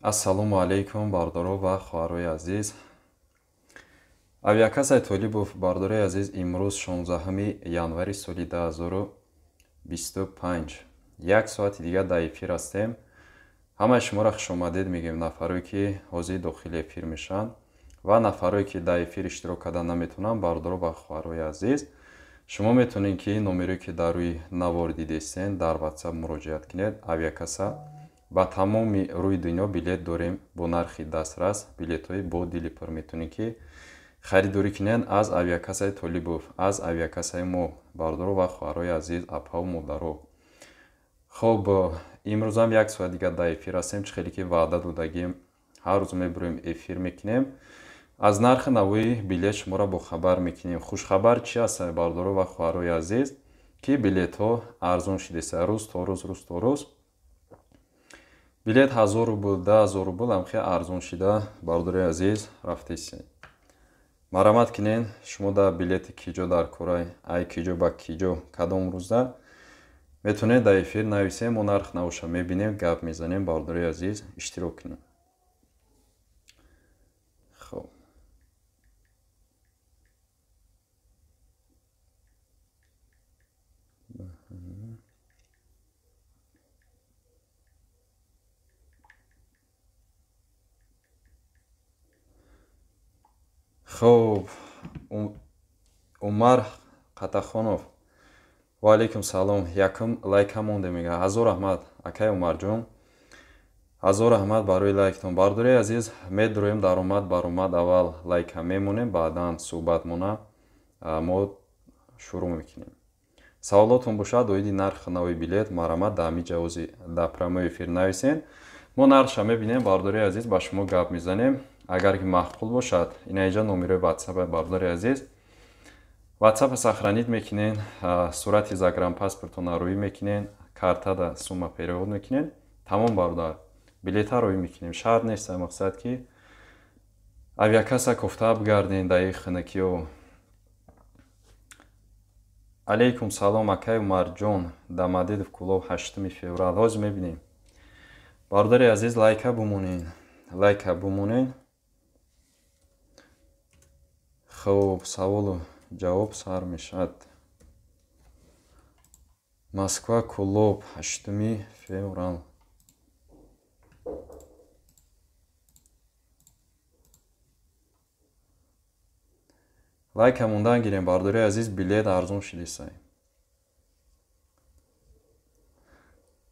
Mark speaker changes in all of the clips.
Speaker 1: Ассалому алайкум, бародаро ва хоҳарои азиз. Авиакассаи Толибов, бародарои азиз, имрӯз 16 январи соли 2025. Як соати дигар дар эфир ҳастем. Ҳамаи шуморо хушомадед мегӯем, нафарое ки ҳозир дохили эфир мешаванд ва нафарое ки дар эфир иштирок карда наметавонанд. Бародаро ва хоҳарои азиз, шумо метавонед ки номере ки дар рӯи навор дидестен, дар WhatsApp муроҷиат кунед. Авиакасса ба тамоми рӯи дунё билет дорем бо нархи дастрас, билетҳои бо дили пур метавонед ки харидорӣ кунед аз авиакассаи Толибов, аз авиакассаи мо, бародаро ва хоҳарои азиз, апаву модаро. Хоб, имрӯзам як соат дигар дар эфир ҳастем. Чӣ хеле ки ваъда додагим, ҳар рӯз мебурем, эфир мекунем, аз нархи навои билет шуморо бохабар мекунем. Хушхабар чи аст, бародаро ва хоҳарои азиз, ки билетҳо арзон шудеста рӯз то рӯз, рӯз то рӯз. Билет 1000 рубл, 10 000 рубл ҳам хеле арзон шида, бародарои азиз, рафтест. Марамат кунен, шумо дар билети киҷо дар корай, ай киҷо ба киҷо, кадом рӯзда метавонед дар эфир нависем, мо нарх навоша мебинем, гап мезанем. Бародарои азиз, иштирок кунем. Хоб, хоб, Умар Қатахонов, ва алайкум салом. Якум лайка монде, мега. Ҳазор раҳмат, акай Умарҷон, ҳазор раҳмат барои лайктон. Бародарои азиз, медуроем, даромад баромад, аввал лайка мемонем, баъдан суҳбатмона мо шурӯъ мекунем. Саволотон бошад оиди нархи нави билет, марамат дар ҳамин ҷавози дар прямой эфир нависен, мо нархша мебинем, бародарои азиз, ба шумо гап мезанем. Агар ки маъқул бошад, ина инҷа номерои ватсап, бародари азиз, ватсапа сохранить мекунен, сурати загранпаспортона рӯӣ мекунен, картада сумма перевод мекунен, тамом, бародар, билета рӯӣ мекунем. Шарт нест, мақсад ки авиакасса кофта бигарден дар хинакиё. Алейкум салом, акай Умарҷон. Домодедово, Кӯлоб, 8 феврал, ҳозир мебинем. Бародари азиз, лайка бумонен, лайка бумонен. Хуб, саволу ҷавоб сар мешавад. Москва, Кӯлоб, 8 феврал. Лайка мондан гирем, бародари азиз, билет арзон шидисай.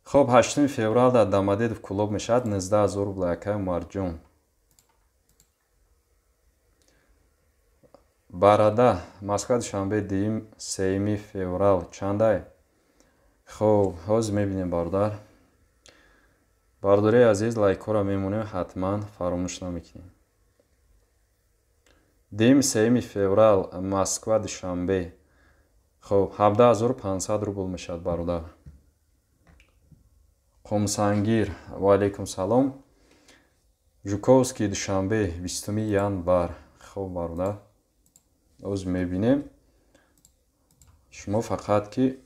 Speaker 1: Хоб, 8 феврал дар Домодедово, Кӯлоб мешавад 19 000 рубл, акай Умарҷон. Барада, Москва, Душанбе, дуюм 3 феврал чандай? Хоб, ҳозир мебинем, бародар. Бародари азиз, лайкҳоро мемонем, ҳатман фаромӯш намекунем. Дуюм 3 феврал, Москва, Душанбе, хоб, 17 500 рубл мешавад, бародар. Қумсангир, ва алайкум салом. Жуковский, Душанбе, 20 январ. Хоб, бародар, ҳозир мебинем. Шумо фақат ки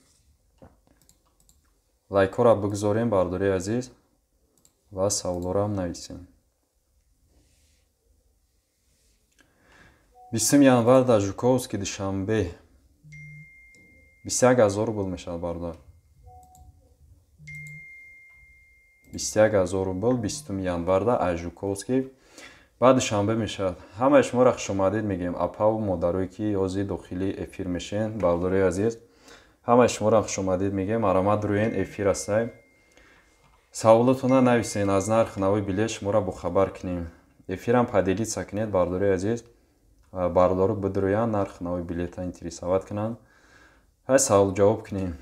Speaker 1: лайкҳоро бигзорем, бародари азиз, ва саволҳоро нависем. 20 январ дар Жуковский, Душанбе, 21 000 рубл мешавад, бародар. 21 000 рубл 20 январда аз Жуковский ба Душанбе мешавад. Ҳамаи шуморо хушомадед мегӯем, апаву модарое ки ҳозир дохили эфир мешавед. Бародарои азиз, ҳамаи шуморо хушомадед мегӯем. Марамат рӯен, эфир ҳастай. Саволотона нависен, аз нархи нави билет шуморо бохабар кунем. Эфирам поделиться кунед, бародарои азиз, бародаро бидурӯянд, нархи нави билета интересовать кунанд, ҳай савол ҷавоб кунем.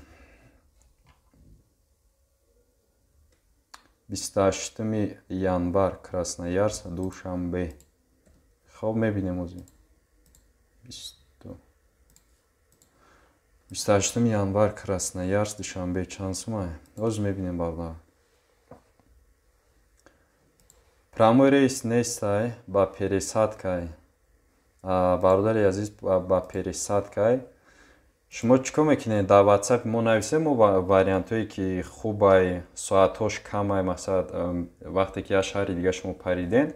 Speaker 1: 28 январ, Красноярск, Душанбе. Хоб, мебинем ҳозир. 28 январ, Красноярск, Душанбе чанд сумай, ҳозир мебинем, бародар. Прямой рейс нестай, ба пересадкай, бародари азиз, ба пересадкай. Шумо чӣ кор мекунед? Дар WhatsApp мо нависем мо вариантҳое ки хубай, соатҳош камай, масалан вақте ки як шаҳри дига шумо париден,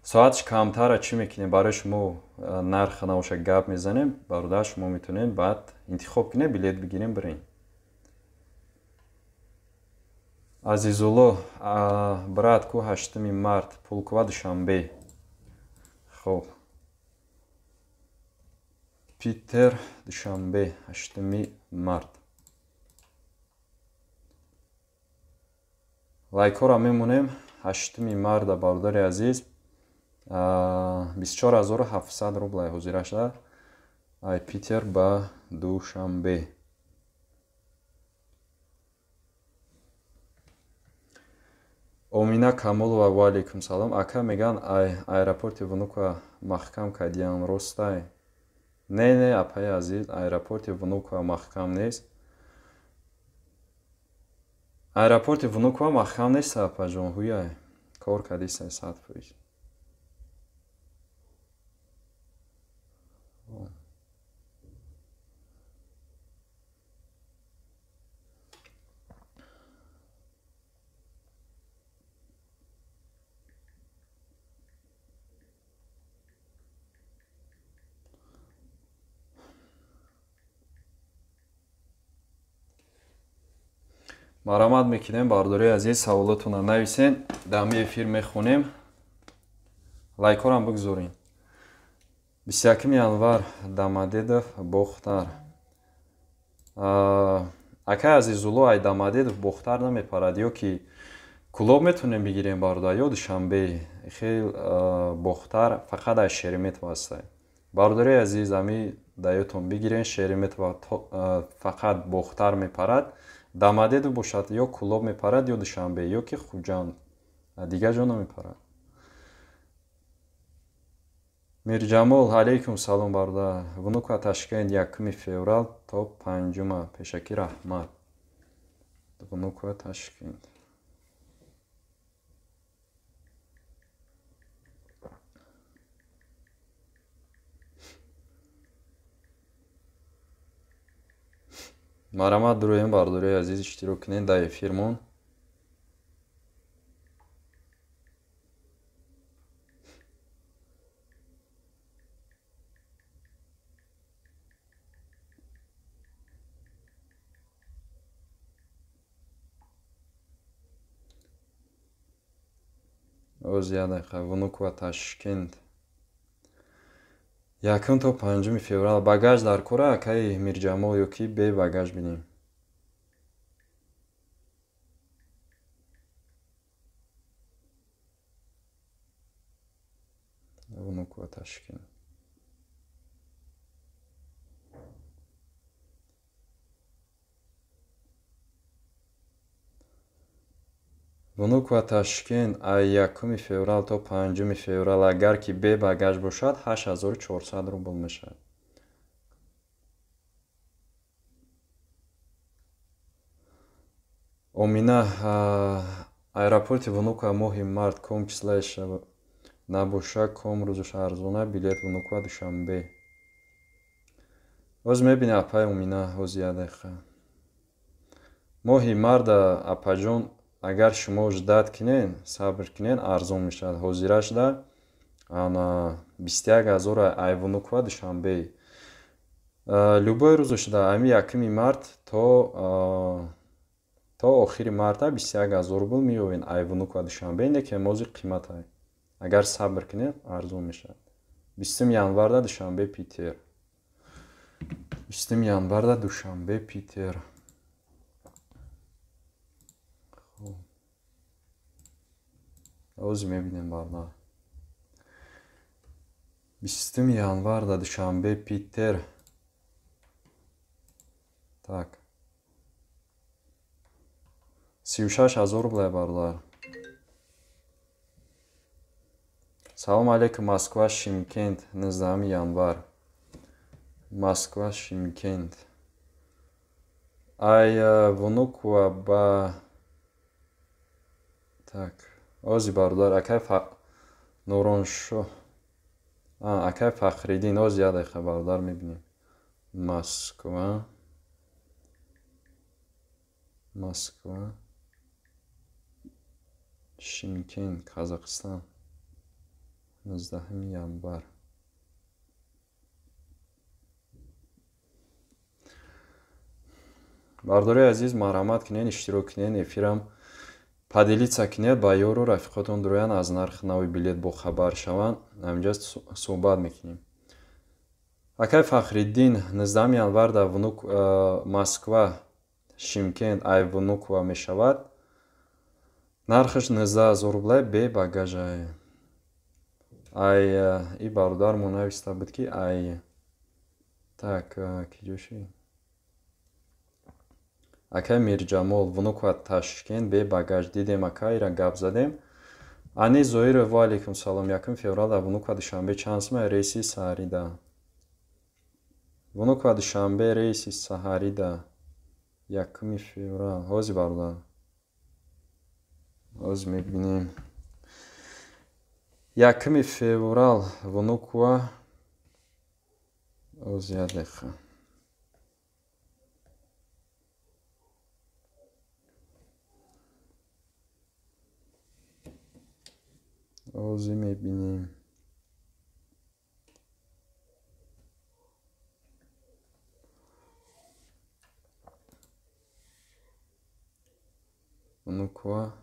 Speaker 1: соатш камтара чӣ мекунем? Барои шумо нарх набошад гап мезанем, бародар шумо метавонед баъд интихоб кунед, билет бигирем бирен. Азизулло, брат, ку 8 март Пулково Душанбе. Хоб. Питер Душанбе 8 март. Лайкҳоро мемонем 8 марта бародари азиз. 24700 рублай ҳозираша. Ай Питер ба Душанбе. Омина Камолова, ва алейкум салом. Ака меган ай аэропорти Внуково маҳкам кардиян, ростай? Не, не, апаи азиз, аэропорти Внуково маҳкам нест. Аэропорти Внуково маҳкам нест, апаҷон, ҳуяй. Кор кардисай 100%. Марамат мекунем, бардории азиз, саволотонро нависен, дар ҳамин эфир мехонем. Лайкҳоро бигзорен. 21 январ Дамадедов Бохтар. Акай Азизулло, ай Дамадедов Бохтар намепарад, ё ки Кулоб метавонем бигирем бародар, ё Душанбе. Хел Бохтар фақат ай Шереметьево ҳастай. Бародари азиз, ҳамин даётон бигирен, Шереметьево фақат Бохтар мепарад. Дамадедов бошад ё Кулоб мепарад, ё Душанбе, ё ки Хуҷанд. Дигар ҷо намепарад. Мирҷамол, алейкум салом бародар. Внуково Ташкент 1 феврал то 5 пешакӣ раҳмат. Внуково Ташкент. Марамат дуроем, бародарои азиз, иштирок кунед дар эфирмон. Оз як дақиқа. Внуково Ташкент 1 то 5 феврал. Багаж дар кора, акаи Мирҷамол, ё ки бе багаж бинем? Внуково Ташкент. Внуково Ташкент ай 1 феврал то 5 феврал, агар ки бе багаж бошад, 8400 рубл мешавад. Омина, аэропорти Внуково моҳи март ком числаеш набоша, ком рӯзаш арзона, билет Внуково Душанбе. Оз мебинем, апаи Омина, оз як дақиқа. Моҳи марта, апаҷон, агар шумо ждат кунед, сабр кунед, арзон мешавад. Ҳозира шуда ана 21000 ай Внуково Душанбе. Любой рӯзо шуда ами 1 март то охири марта 21000 рубл меёвен ай Внуково Душанбе, не ки мози қиматай. Агар сабр кунед, арзон мешавад. 20 январда Душанбе Питер. 20 январда Душанбе Питер. Оз мебинем барнома. 20 январда Душанбе Питер. Так. 36000 рублай бародар. Салом алейкум, Москва, Шимкент, 19 январ. Москва, Шимкент. Ай Внуково ба так. Ози бародар, акай Нуроншо. Акай Фахриддин, ози як дақиқа бародар мебинем. Москва, Шимкент, Казахстан, 19 январ. Бардори азиз, марҳамат кунед, иштирок кунед, эфирам поделиться кунед, ба ёру рафиқотон дуроян аз нархи нави билет бохабар шаванд. Ҳаминҷа суҳбат мекунем. Акай Фахриддин, 19 январ дар Внук Москва, Шимкент, ай Внуково мешавад. Нархаш 19 000 рублай бе багажай. Ай и бародар мо нависта буд ки ай так киҷоши Акай Мирҷамол, Внуково Ташкент бе багаж дидем, ака ира гап задем. Ани Зоиров, ва алейкум салом. 1 феврал дар Внуково Душанбе чанд сум рейси саҳарида? Внуково Душанбе рейси саҳарида 1 феврал. Ҳозир бародар, ҳозир мебинем. 1 феврал Внуково, ҳозир як дақиқа. Ҳозир мебинем. Внуково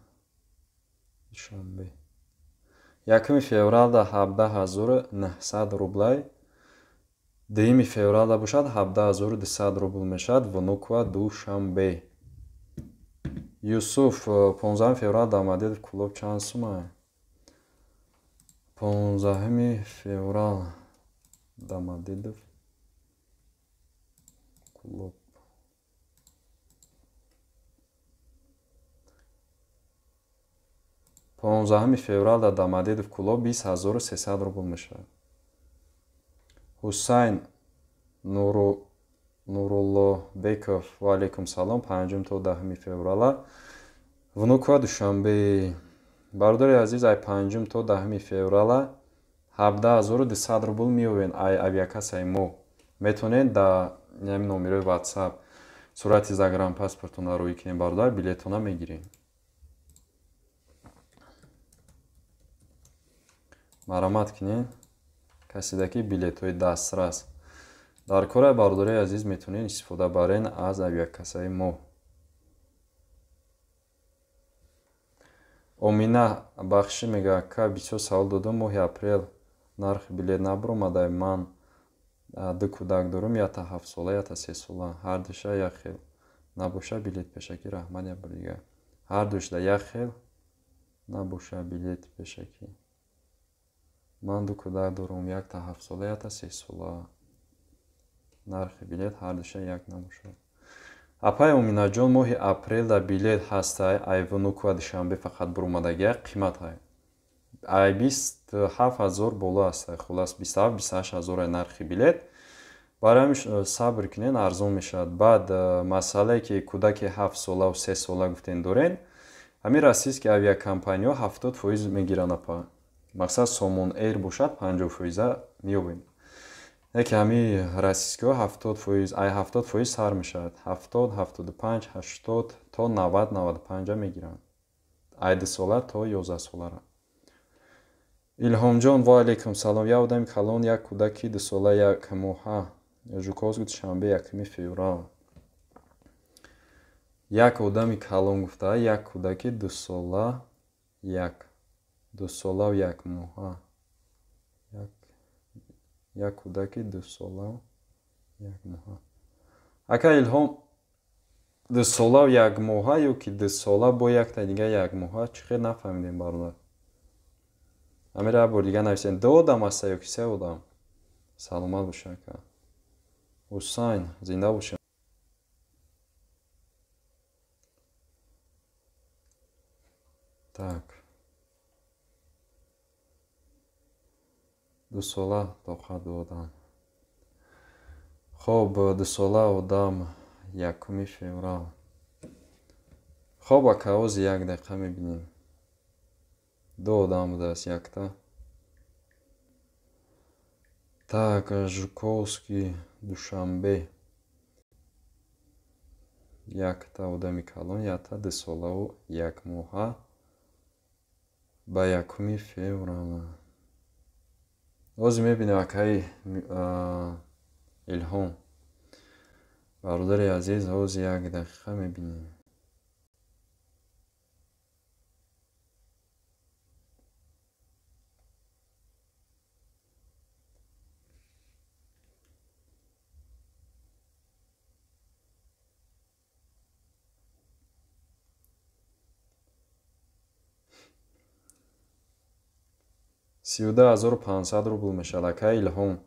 Speaker 1: Душанбе. 1 феврал да 17900 рублай. 2 феврал да бошад 17200 рубл мешавад. Внуково Душанбе. Юсуф, 15 феврал Домодедово Кӯлоб чанд сум? 15 феврал Домодедово Кӯлоб. 15 феврал дар Домодедово Кӯлоб 20300 рубл мешавад. Ҳусайн Нуруллобеков, ва алейкум салом. 5 то 10 феврала Внуково Душанбе. Бародари азиз, ай 5 то 10 феврала 17200 рубл меёвед ай авиакассаи мо. Метавонед дар ҳамин номерои WhatsApp сурати загранпаспортонро рӯй кунед, бародар, билетона мегирем. Марҳамат кунед, каседа ки билетҳои дастрас дар кора, бародари азиз, метавонед истифода барен аз авиакассаи мо. Омина бахшӣ мегӯяд: ака, бисёр савол додам, моҳи апрел нархи билет набаромадай. Ман ду кӯдак дорам, якта 7 сола, якта 3 сола. Ҳардуша як хел набоша билет пешакӣ, раҳмат. Як бор дигар, ҳардушда як хел набоша билет пешакӣ. Ман ду кӯдак дорам, якта 7 сола, якта 3 сола. Нархи билет ҳардуша як набошад. Апай Оминаҷон, моҳи апрелда билет ҳастай, ай Внуково Душанбе фақат буромадагия, қиматай. Ай 27 000 боло ҳастай, хулас 27, 28 ҳазор ай нархи билет. Барои ҳамин сабр кунед, арзон мешавад. Баъд масъалае ки кӯдаки 7 солаву 3 сола гуфтен дорен, ҳамин российский авиакомпаниҳо 70% мегиранд, апа. Мақсад Сомон Эйр бошад, 50 фоиза меёбем. Яке ҳамин российскиҳо 70%, ай 70% сар мешавад. 70, 75, 80 то 90, 95-а мегиранд. Ай 2 сола то 11 солара. Илҳомҷон, ва алейкум салом. Як одами калон, як кӯдаки 2 сола 1 моҳа. Жуковский Душанбе, 1 феврал. Як одами калон гуфта, як кӯдаки 2 сола, як 2 солаву 1 моҳа. Як кӯдаки 2 солаву 1 моҳа. Ака Илҳом, 2 солаву 1 моҳа ё ки 2 сола бо якта дига 1 моҳа, чӣ хел нафаҳмидем, бародар. Ҳамира як бор дига нависем. Ду одам аста ё ки се одам? Саломат боша, ака. Ҳусайн, зинда бошед. Так. 2 сола тоқа ду одам. Хоб, 2 сола одам, 1 феврал. Хоб, ака, ҳозир як дақиқа мебинем. Ду одам будааст, якта. Так, Жуковский, Душанбе. Якта одами калон, якта дусолаву як моҳа ба 1 феврал. Ҳозир мебинем акаи Илҳом. Бародари азиз, ҳозир як дақиқа мебинем. 32500 рубл мешавад, акаи Илҳом.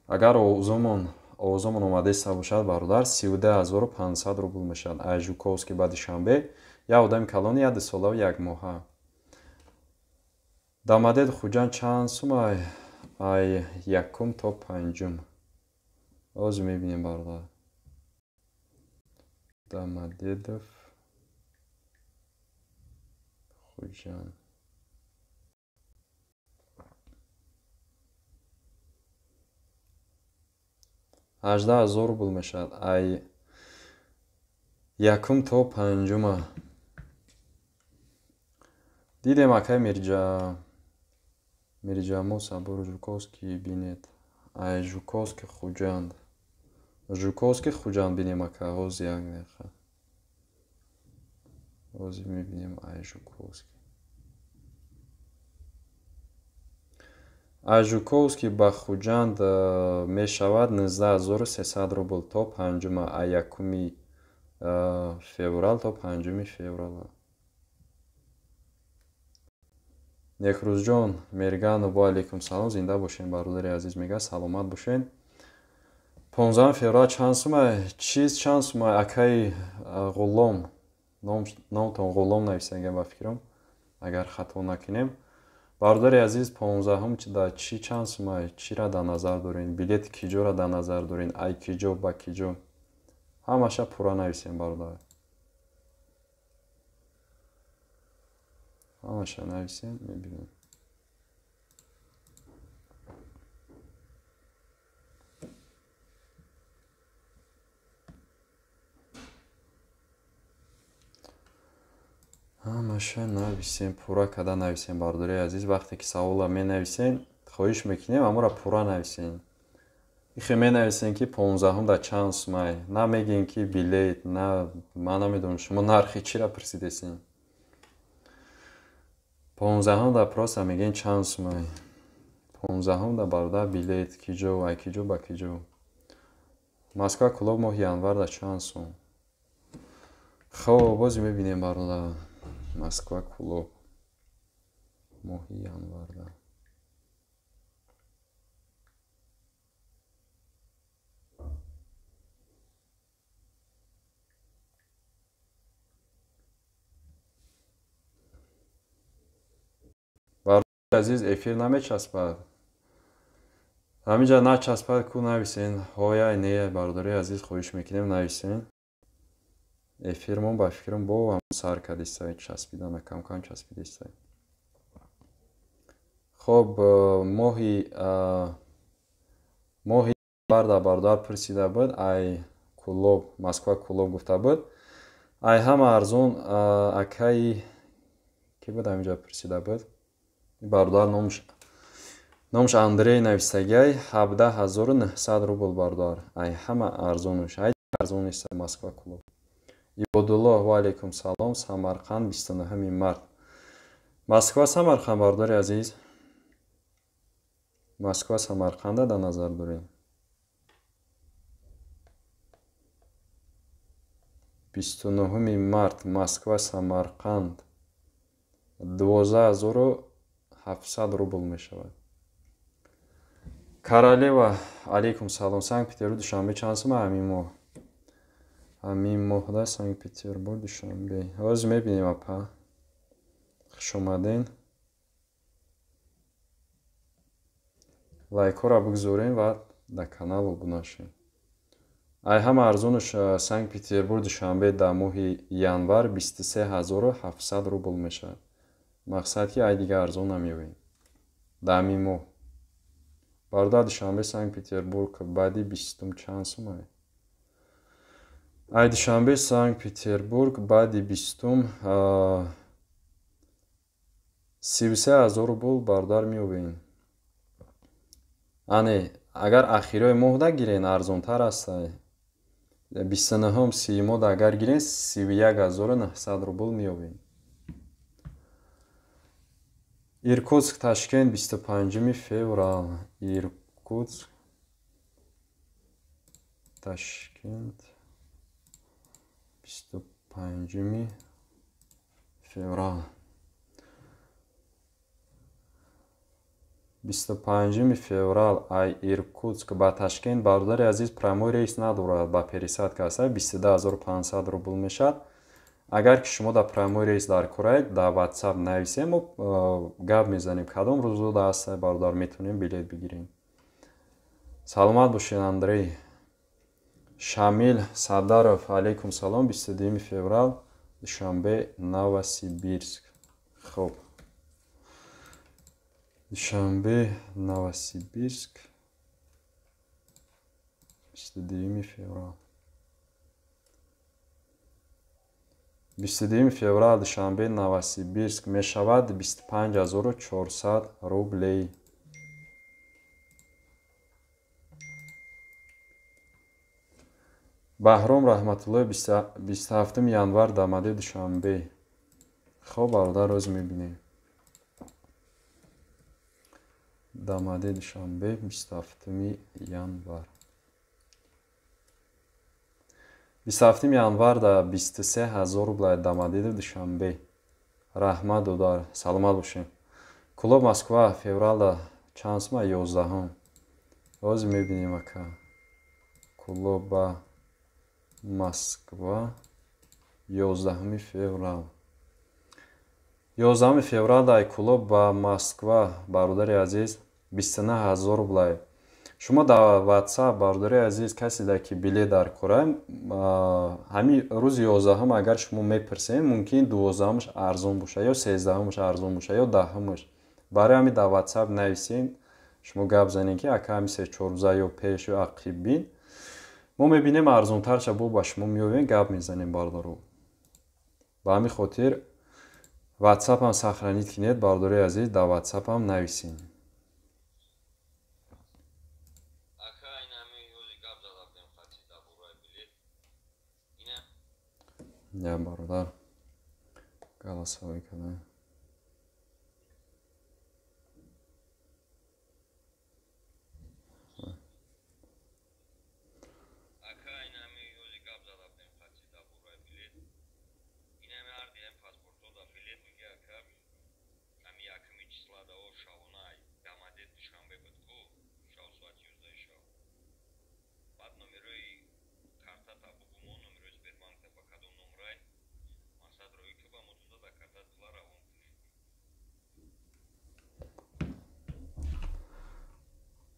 Speaker 1: Агар овозомон омадеста бошад, бародар, 32500 рубл мешавад. Ай Жуковский ба Душанбе, як одами калони, як дусолаву як моҳа. Дамадед Хуҷанд чанд сум ай 1 то 5? Ҳозир мебинем, бародар. Дамадедов Хуҷанд. 18000 рубл мешавад. Ай 1 то 5. Дидем акай Мирҷамо Сабур Жуковский бинед. Ай Жуковский Хуҷанд. Жуковский Хуҷанд бинем ака, ҳозир як дақиқа. Ҳозир мебинем ай Жуковский. Аз Жуковский ба Хуҷанд мешавад 19300 рубл то 5, аз 1 феврал то 5 феврал. Некрӯзҷон Мерганов, ва алейкум салом, зинда бошен бародари азиз, мега саломат бошен. 15 феврал чанд сума? Чиз чанд сума? Акаи Ғулом, номтон Ғулом нависаган ба фикрам, агар хато накунем. Бародари азиз, 15 да чӣ чанд сума? Чиро дар назар дорен? Билети киҷоро дар назар дорен? Ай киҷо ба киҷо? Ҳамаша пурра нависем, бародар. Ҳамаша нависем, мебинем. Ҳамаша нависем, пурра карда нависем, бародари азиз. Вақте ки савола менависем, хоҳиш мекунем амора пурра нависем. Ихе менависем ки 15 да чанд сумай. На мегӯем ки билет, на ман намедонам шумо нархи чиро пурсидесем. 15 да просто мегӯем чанд сумай. 15 да бародар билет киҷо, ай киҷо ба киҷо. Москва Кӯлоб моҳи январ да чанд сум? Хоб, боз мебинем бародар. Москва Кӯлоб моҳи январда. Бародари азиз, эфир намечаспад. Ҳаминҷа начаспад, ку нависен. Ҳояй не, бародари азиз, хоҳиш мекунем нависен. Эфирмон ба фикрам бо сар кардистай, часпидана, камкам часпидистай. Хоб, моҳи барда бародар пурсида буд, ай Кӯлоб, Москва Кӯлоб гуфта буд. Ай ҳама арзон акаи ки буд ҳаминҷа пурсида буд. Бародар номаш Андрей нависагай, 17900 рубл бародар. Ай ҳама арзонуш, ай арзон нест Москва Кӯлоб. Ибодуллоҳ, ва алейкум салом, Самарқанд 29 март. Москва Самарқанд, бародари азиз. Москва Самарқанда дар назар дорем. 29 март Москва Самарқанд 12700 рубл мешавад. Королева, алейкум салом, Санкт-Петербург Душанбе чанд сума ҳамин моҳ? Ҳамин моҳда Санкт-Петербург Душанбе. Ҳозир мебинем апа. Хуш омаден. Лайкҳоро бигзорем ва дар канал обуна шавем. Ай ҳама арзонаш Санкт-Петербург Душанбе дар моҳи январ 23700 рубл мешавад. Мақсад ки ай дигар арзон намеёбем. Дар ҳамин моҳ. Бародар, Душанбе Санкт Петербург баъди 20 чанд сумай? Ай Душанбе Санкт Петербург баъди 20 33 000 рубл бародар меёбем. Ане, агар ахирои моҳда гирен арзонтар аст. 29-ум 30-мода агар гирен 31 900 рубл меёбем. Иркутск Ташкент 25 феврал. Иркутск Ташкент 25 феврал. 25 феврал ай Иркутск ба Ташкент бародари азиз прямой рейс надорад, ба пересадка аст, 22 500 рубл мешавад. Агар ки шумо дар прямой рейс дар кораед, дар WhatsApp нависем, мо гап мезанем кадом рӯзода аст бародар, метавонем билет бигирем. Саломат бошед, Андрей. Шамил Садаров, алейкум салом, 22 феврал, Душанбе, Новосибирск. Хоб. Душанбе, Новосибирск, 22 феврал. 22 феврал Душанбе, Новосибирск мешавад 25 400 рублей. Баҳром Раҳматуллоев 27 январ Дамаде Душанбе. Хоб бародар, рӯз мебинем. Дамаде Душанбе 27 январ. 27 январ да 23 000 рубл Дамаде Душанбе. Раҳмат додар, саломат бошем. Клуб Москва февралда чанд сума? 11-ум. Ҳозир мебинем ака. Клуб ба Москва 11 феврал. 11 феврал дай клуб ба Москва бародари азиз 29 000 рубл. Шумо дар WhatsApp бародари азиз касе ки билет дар кора, ҳамин рӯзи 11 агар шумо мепурсем, мумкин 12-аш арзон боша ё 13-аш арзон боша ё 10-аш. Барои ҳамин дар WhatsApp нависем, шумо гап занед ки ака ҳамин 3-4 рӯза ё пеш ё ақиб бин. Мо мебинем арзонтарша бо ба шумо меоем, гап мезанем бародаро. Ба ҳамин хотир WhatsApp-ам сохранить кунед бародари азиз, дар WhatsApp-ам нависем. Я бародар голосовой кардам.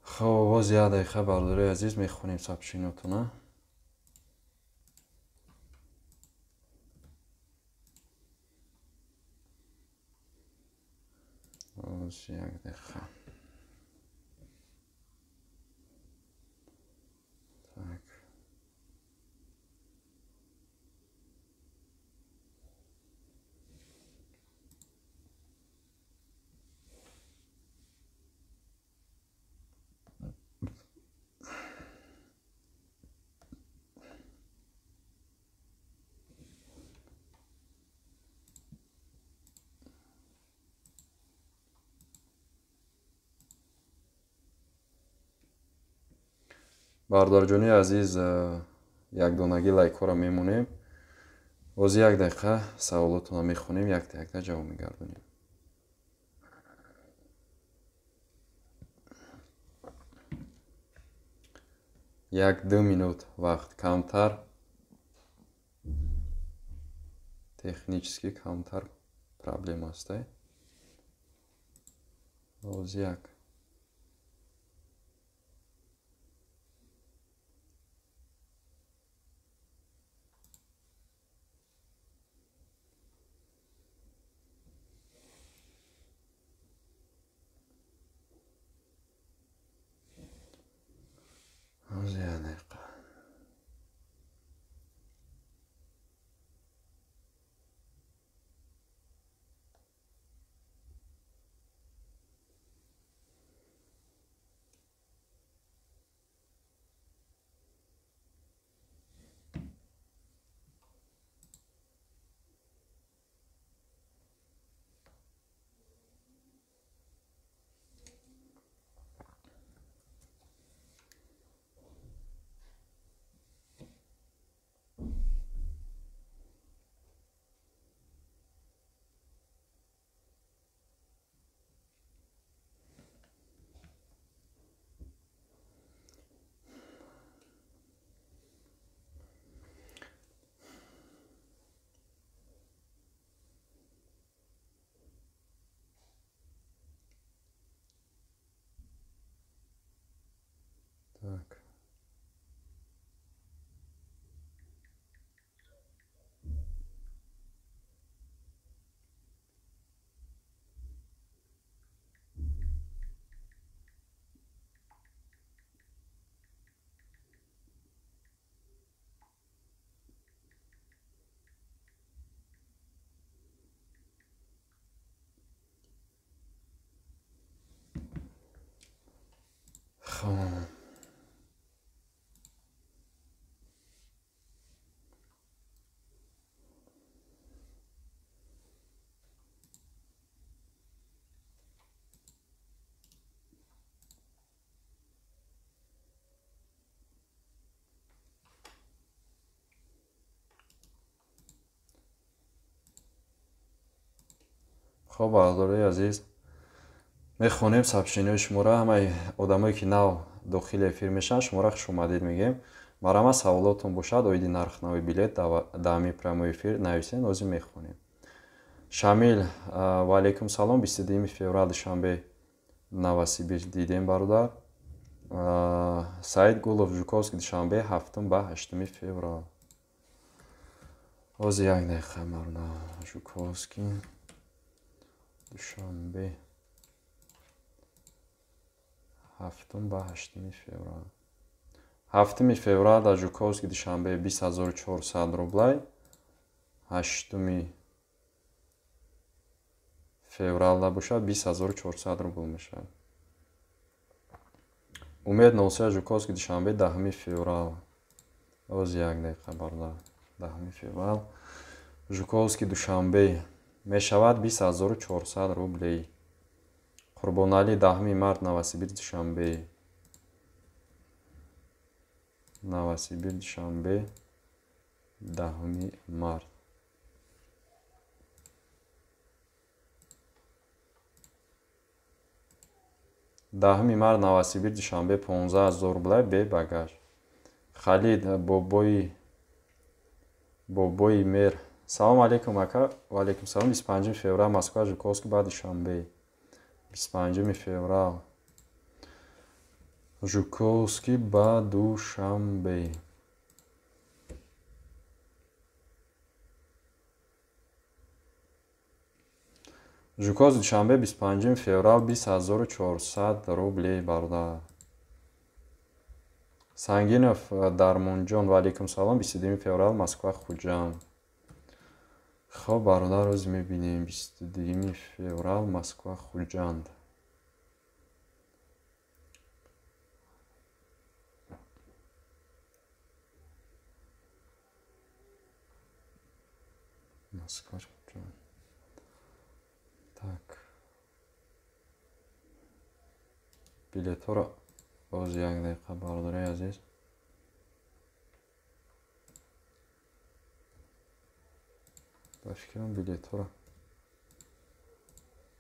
Speaker 1: Хоб, боз як дақиқа бародари азиз мехонем сообщениятона. Боз як дақиқа. Так. Бародарҷони азиз, якдонагӣ лайкҳоро мемонем. Боз як дақиқа саволотонро мехонем, якта якта ҷавоб мегардонем. Як-ду минут вақт камтар, технически камтар проблема аст. Боз як. Хоб. Хоб, бародарои азиз, мехонем сообщениҳои шуморо. Ҳамаи одамое ки нав дохили эфир мешаванд, шуморо хушомадед мегӯем. Марҳамат, саволотон бошад оиди нархнави билет дар ҳамин прямой эфир нависен, ҳозир мехонем. Шамил, ва алайкум салом, 22 феврал Душанбе Новосибирск дидем, бародар. Саид Гулов, Жуковский Душанбе 7 ба 8 феврал. Ҳозир як дақиқа, бародар. Жуковский Душанбе 7 ба 8 феврал. 7 феврал дар Жуковский Душанбе 20400 рублай. 8 февралда бошад 20400 рубл мешавад. Умед Носир, Жуковский Душанбе 10 феврал. Оз як дақиқа, бародар. 10 феврал Жуковский Душанбе мешавад 20400 рублей. Қурбоналӣ, 10 март Новосибирск Душанбе. Новосибирск Душанбе 10 март. 10 март Новосибирск Душанбе 15000 рублей бе багаж. Халид Бобои Мер. Салом алейкум, ака. Ва алейкум салом. 25 феврал Москва Жуковский ба Душанбе. 25 феврал Жуковский ба Душанбе. Жуковский Душанбе 25 феврал 20400 рублей, бародар. Сангинов Дармонҷон, ва алейкум салом, 22 феврал Москва Хуҷанд. Хоб, бародар, рӯз мебинем 22 феврал Москва Хуҷанд. Москва Хуҷанд. Так. Билетҳоро боз як дақиқа, бародарои азиз. Ба фикрам билетҳоро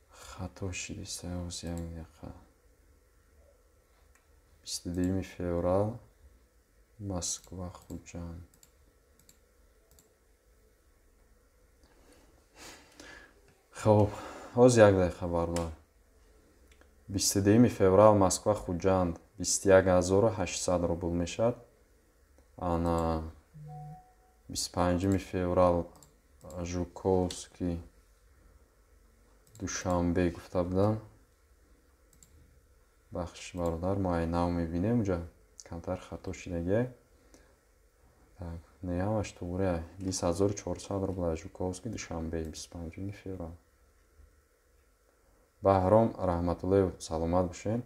Speaker 1: хато шидиста. Боз як дақиқа. 22 феврал Москва Хуҷанд. Хоб, ҳозир як дақиқа, бародар. 22 феврал Москва Хуҷанд 21800 рубл мешавад. Ана 25 феврал Жуковский Душанбе гуфта будам. Бахшиш, бародар, мо ай нав мебинем, уҷа камтар хато шидагия. Так, не, ҳамаш туғри. 20400 рубл Жуковский Душанбе 25 феврал. Баҳром Раҳматуллоев, саломат бошед.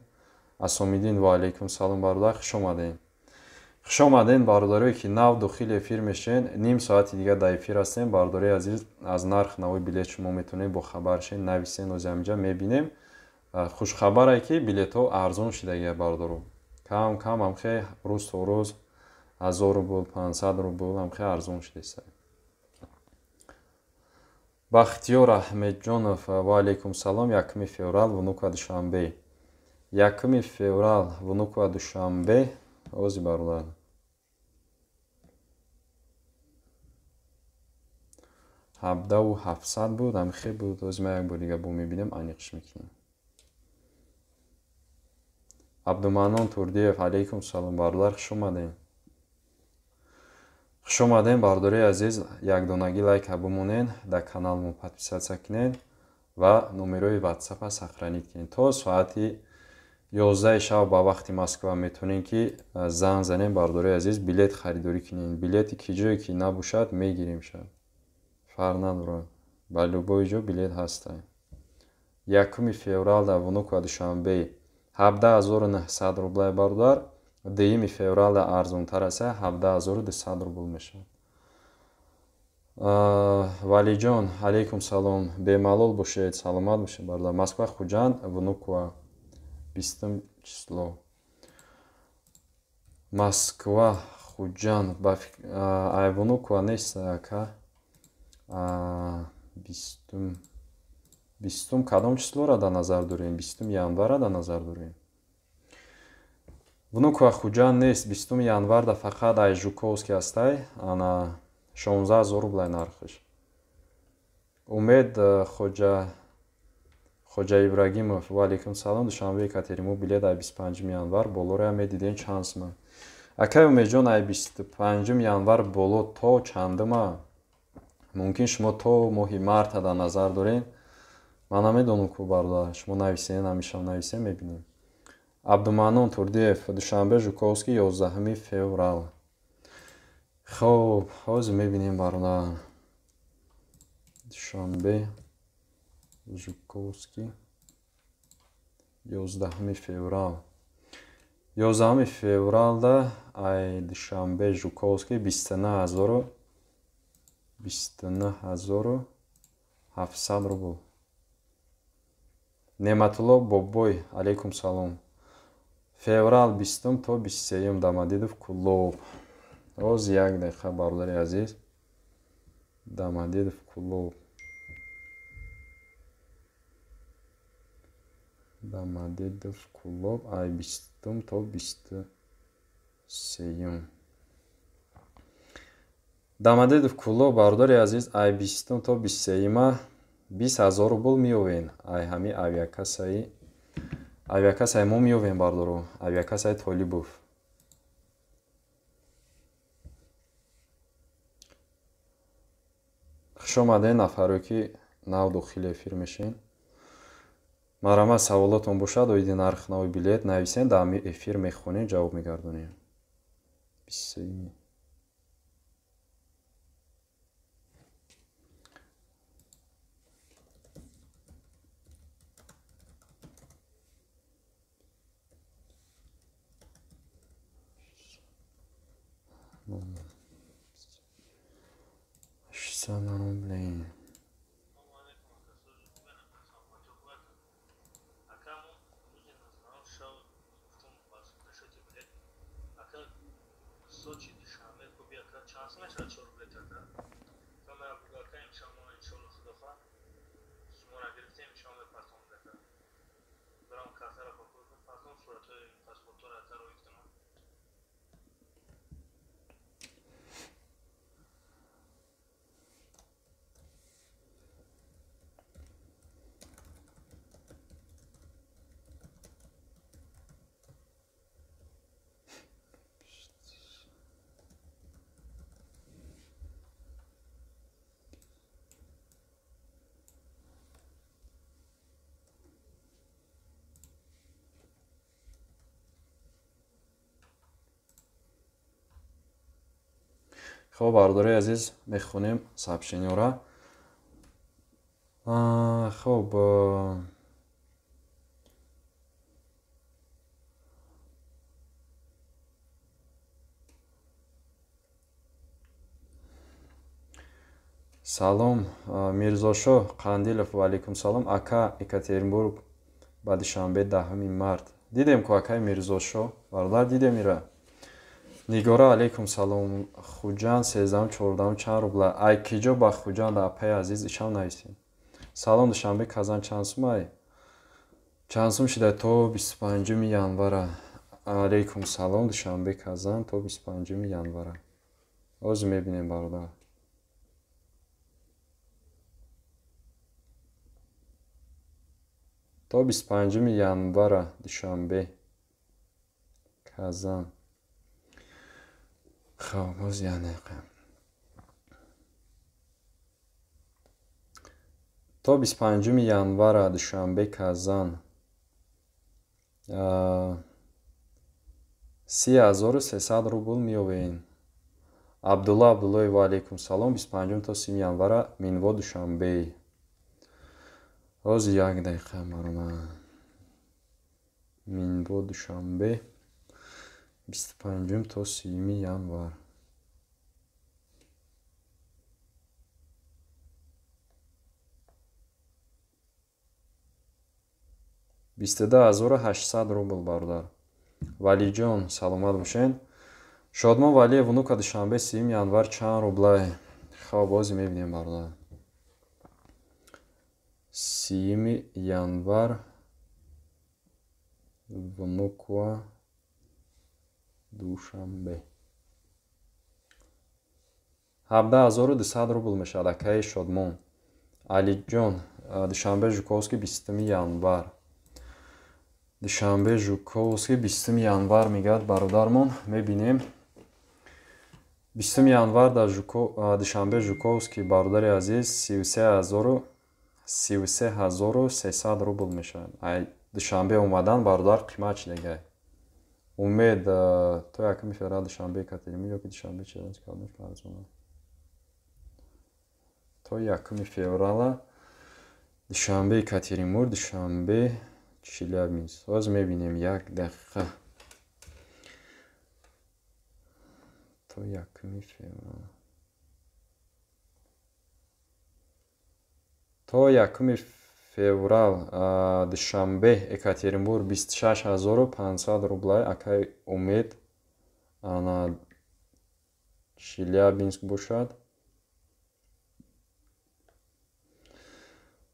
Speaker 1: Асомиддин, ва алейкум салом, бародар, хуш омадед. Хуш омадед, бародарое ки нав дохили эфир мешавед. Ним соати дигар дар эфир ҳастем. Бародарои азиз, аз нарх нави билет шумо метавонед бохабар шавед, нависен, ози ҳаминҷа мебинем. Хушхабаре ки билетҳо арзон шидагия, бародаро. Кам кам ҳамхе рӯз то рӯз 1000 рубл, 500 рубл ҳамхе арзон шидеста. Бахтиёр Аҳмедҷонов, ва алейкум салом, 1 феврал Внуково Душанбе. 1 феврал Внуково Душанбе. Ози, бародар. 17,700 буд, ҳамхе буд. Ози ман як бор дига бо мебинем, аниқш мекунем. Абдуманнон Турдиев, алейкум салом, бародар, хуш омадед. Хуш омадем, бародарои азиз, якдонагӣ лайка бимонед, дар каналмо подписаться кунед ва номерои ватсапа сохранить кунед. То соати 11 шаб ба вақти Москва метавонед ки занг занед, бародарои азиз, билет харидорӣ кунед. Билети ки ҷое ки набошад, мегирем шаб. Фарқ надорад. Ба любой ҷо билет ҳаста. 1 феврал дар Внуково Душанбе 17900 рублай бародар. 2 феврал арзонтар аст, 17200 рубл мешавад. Валиҷон, алейкум салом, бемалол бошед, саломат бошед бародар. Москва, Хуҷанд, Внуково, 20 число. Москва, Хуҷанд, ай Внуково нест ака. 20 кадом числоро дар назар дорем? 20 январро дар назар дорем. Внуково Хуҷанд нест, 20 январда фақат ай Жуковский ҳастай, ана 16000 рублай нархиш. Умед Хоҷа Ибрагимов, ва алейкум салом, Душанбе Екатеринбург билет ай 25 январ болоро медидем чанд сума. Акай Умедҷон, ай 25 январ боло то чандума? Мумкин шумо то моҳи марта дар назар доред. Ман намедонам ку бародар, шумо нависен, ҳамешам нависен, мебинем. Абдуманон Турдиев, Душанбе Жуковский, 11 феврал. Хоб, ҳозир мебинем бародар. Душанбе Жуковский, 11 феврал. 11 февралда ай Душанбе Жуковский 29700 рубл. Неъматулло Бобой, алейкум салом. Феврал 20 то 23 Домодедово Кулоб. Оз як дақиқа бародари азиз. Домодедово Кулоб. Домодедово Кулоб ай 20 то 23. Домодедово Кулоб бародари азиз ай 20 то 23 20000 рубл меёвен. Ай ҳами авиакассаи мо меёвем бародаро, авиакассаи Толибов. Хуш омадед нафаро ки нав дохили эфир мешин. Марҳамат, саволотон бошад оиди нархи нави билет нависен, дар ҳами эфир мехонем, ҷавоб мегардонем. 23. Рублей. Хоб, бародарои азиз, мехонем сообщениёра. Хоб, салом Мирзошоҳ Қандилов, ва алейкум салом. Ака, Екатеринбург ба Душанбе 10 март. Дидем ку акаи Мирзошоҳ, бародар, дидем ира. Нигора, алейкум салом. Хуҷанд 13-14 чанд рубла? Ай киҷо ба Хуҷанд, апаи азиз, ишам нависем. Салом, Душанбе Казан чанд сум ай? Чанд сум шида то 25 январа? Алейкум салом, Душанбе Казан то 25 январа. Ҳозир мебинем бародар. То 25 январа Душанбе Казан. Хоб, боз як дақиқа. То 25 январа Душанбе Казан 30300 рубл меёвен. Абдулла Абдуллоев, ва алейкум салом. 25 то 30 январа Минво Душанбе. Ҳозир як дақиқа бародар. Минбо Душанбе 25 то 30 январ. 22 800 рубл, бародар. Валиҷон, саломат бошед. Шодмон Валиев, Внуково, Душанбе, 30 январ чанд рублай? Хоб, бози мебинем, бародар. 30 январ, Внуково, Душанбе, 17 200 рубл мешавад, акаи Шодмон. Алиҷон, Душанбе, Жуковский, 20 январ. Душанбе, Жуковский, 20 январ мегӯяд бародармон. Мебинем, 20 январ дар Душанбе, Жуковский, бародари азиз, 33 300 рубл мешавад. Ай Душанбе омадан, бародар, қимат шидагай. Умед, то 1 феврал Душанбе, Екатеринбург ёки Душанбе, Челябинск арзона? То 1 феврала Душанбе, Екатеринбург, Душанбе, Челябинск. Ҳозир мебинем, як дақиқа. То 1 феврал, то 1 феврал Душанбе, Екатеринбург 26 500 рублай, акаи Умед. Ана Челябинск бошад,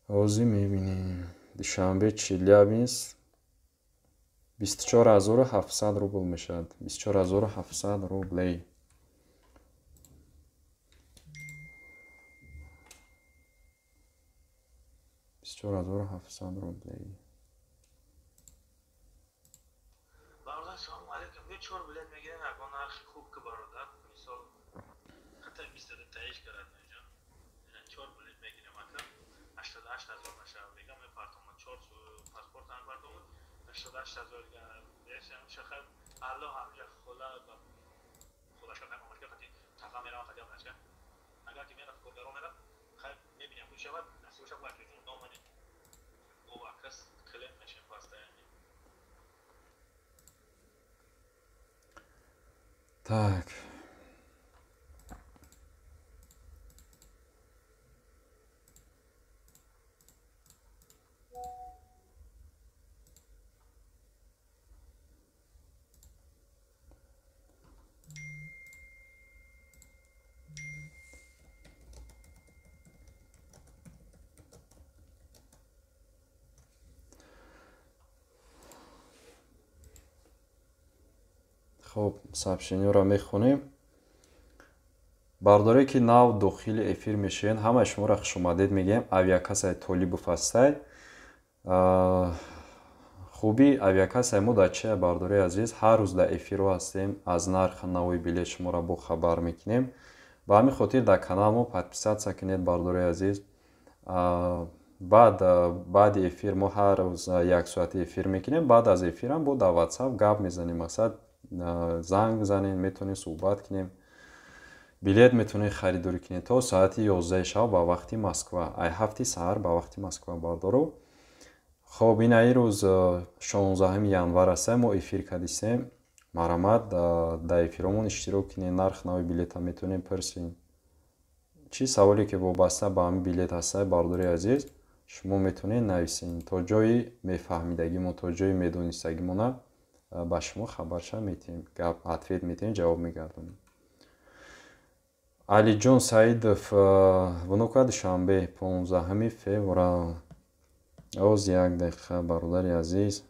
Speaker 1: ҳозир мебинем. Душанбе, Челябинск 24 700 рубл мешавад, 24 700 рублей. 24 700 рублей.
Speaker 2: Бародар, салому алейкум. Ё чор билет мегирем, ягон нархи хуб ки, бародар, мисол, ҳатто 22 таиш карад меҷон. Чор билет мегирем, ака, 88 000 мешавад. Мегам, мепартомад чор паспорт мепартомад, 88 000. Шахар алло, ҳамҷа хола холашка мамашка қати тафа меравам, қати амашка. Агар ки мерафт, коргаро мерафт, хайр, мебинем, хуб шавад, насиб шавад, бо номани бо акас клиент мешем постоянно.
Speaker 1: Так. Хоб, сообщениёро мехонем. Бародаре ки нав дохили эфир мешавед, ҳамаи шуморо хушомадед мегӯем. Авиакассаи Толибов ҳастай. Хуби авиакассаи мо дар чия, бародари азиз? Ҳар рӯз дар эфирҳо ҳастем, аз нархи нави билет шуморо бохабар мекунем. Ба ҳамин хотир дар канал мо подписаться кунед, бародари азиз. Баъд баъди эфир мо ҳар рӯз як соати эфир мекунем. Баъд аз эфирам бо дар Ватсап гап мезанем, мақсад, занг бизанем, метавонем суҳбат кунем, билет метавонед харидорӣ кунед то соати 11 шаб ба вақти Москва, ай 7 саҳар ба вақти Москва, бардору. Хоб, ин аи рӯз 16 январ аста, мо эфир кардистем. Марҳамат, дар эфиромон иштирок кунед, нарх нави билета метавонем пурсем. Чӣ саволе ки вобаста ба ҳамин билет ҳаста, бародари азиз, шумо метавонед нависед. То ҷои мефаҳмидагимон, то ҷои медонистагимона ба шумо хабарша метиҳем, гап ответ метиҳем, ҷавоб мегардонем. Алиҷон Саидов, Внуково, Душанбе, 15 феврал. Оз, як дақиқа, бародари азиз.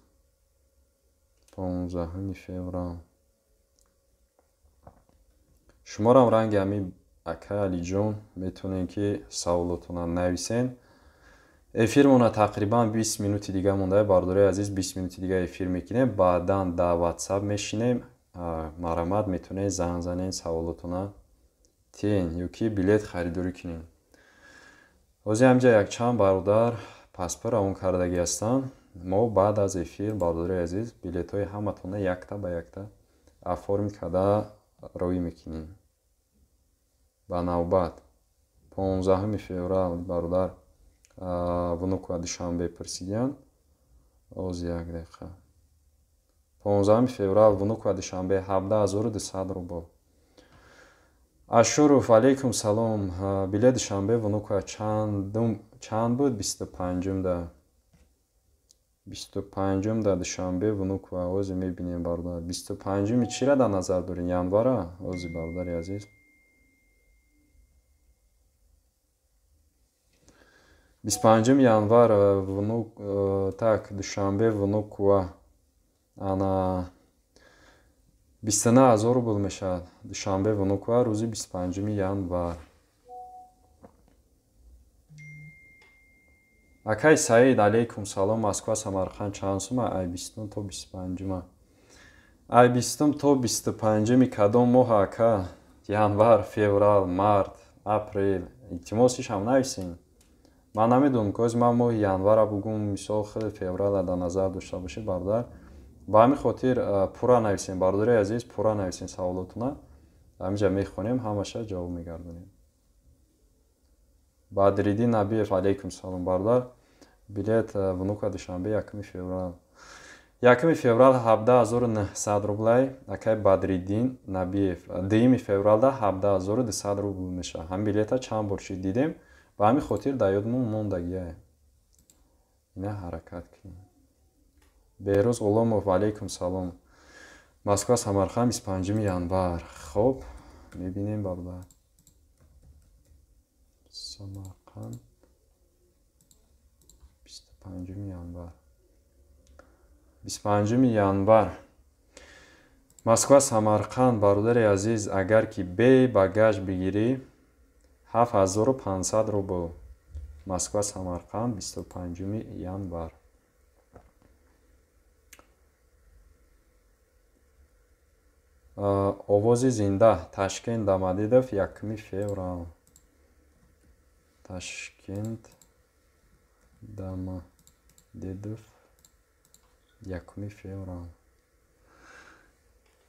Speaker 1: 15 феврал шуморам ранги ҳамин, акай Алиҷон, метавонем ки саволотона нависен. Эфирмона тақрибан 20 минути дига монда, бародари азиз, 20 минути дига эфир мекунем. Баъдан дар Ватсап мешинем. Марҳамат, метавонед занг занед, саволотона тиен ё ки билет харидорӣ кунед. Ҳозир ҳамҷа якчанд бародар паспорт равон кардагӣ ҳастанд. Мо баъд аз эфир, бародари азиз, билетҳои ҳаматона якта ба якта оформить карда роӣ мекунем ба навбат. 15 феврал, бародар, Внуково, Душанбе пурсидиянд. Оз, як дақиқа. 15 феврал Внуково Душанбе 17200 рубл. Ашуров, алейкум салом. Билет Душанбе Внуково чанд буд? 25-м да. 25-м да Душанбе Внуково. Ози мебинем бародар. 25-ми чира дар назар дорем? Январа? Ози бародари азиз. 25 январ внук так Душанбе Внуково ана 29000 рубл мешавад. Душанбе Внуково рӯзи 25 январ. Акай Саид, алейкум салом. Москва Самарқанд чанд сума? Ай 20 то 25. Ай 20 то 25 кадом моҳ ака? Январ, феврал, март, апрел. Илтимосиш ҳам нависем. Ман намедонам, ки оз ман моҳи январа бугум, мисол хеле феврала дар назар дошта бошед бародар. Ба ҳамин хотир пурра нависем бародари азиз, пурра нависем саволотуна. Ҳаминҷа мехонем, ҳамаша ҷавоб мегардонем. Бадриддин Набиев, алейкум салом бародар. Билет Внуково Душанбе 1 феврал. 1 феврал 17900 рублай. Акай Бадриддин Набиев. 2 февралда 17200 рубл мешавад. Ҳамин билета чанд бор шид дидем. Ба ҳамин хотир дар ёдмон мондагия. Ина ҳаракат кунем. Беҳрӯз Ғуломов, алейкум салом. Москва Самарқанд 25 январ. Хоб, мебинем бародар. Самарқанд 25 январ. 25 январ. Москва Самарқанд бародари азиз, агар ки бе багаж бигирӣ 7500 рубл. Москва Самарқанд 25 январ. Овози зинда Ташкент Домодедово 1 феврал. Ташкент Домодедово 1 феврал.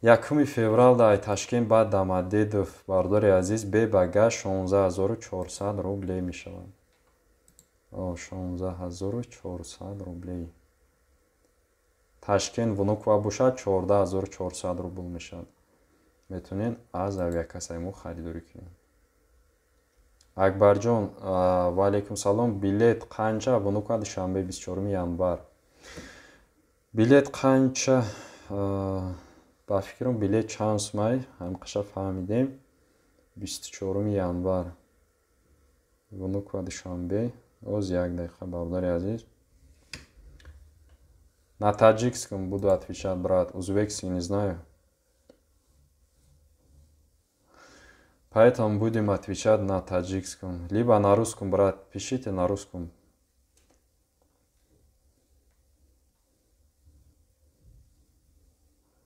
Speaker 1: 1 феврал дар Ташкент ба Домодедово бародари азиз бе багаж 16400 рублей мешавад. 16400 рублей. Ташкент Внуково бошад 14400 рубл мешавад. Метавонед аз авиакассаи мо харидорӣ кунед. Акбарҷон, ва алейкум салом. Билет қанча? Внуково Душанбе 24 январ. Билет қанча? Ба фикрам билет чанд сумай? Ҳамқаша фаҳмидем. 24 январ. Внуково Душанбе. Оз як дақиқа бародари азиз. На таджикском буду отвечать, брат. Узбекский не знаю. Поэтому будем отвечать на таджикском. Либо на русском, брат. Пишите на русском.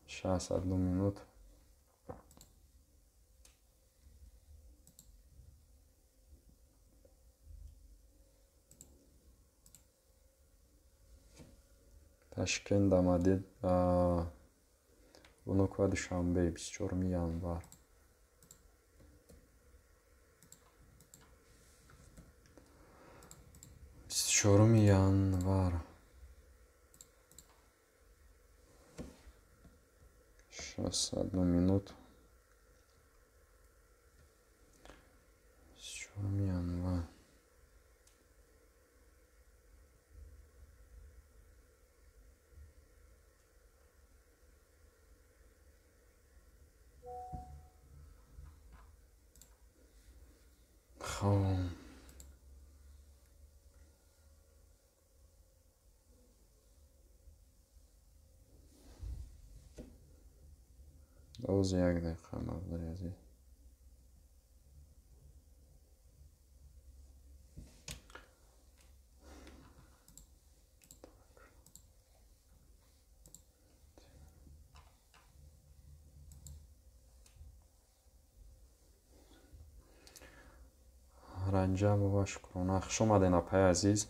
Speaker 1: Сейчас, одну минуту. Ташкент Домодедово Внуково Душанбе 24 январ. 24 январ. Сейчас, одну минуту. 24 января. Хоб. Оз як дақиқа бародари азиз. Раҷабова Шукрона, хуш омадед апаи азиз.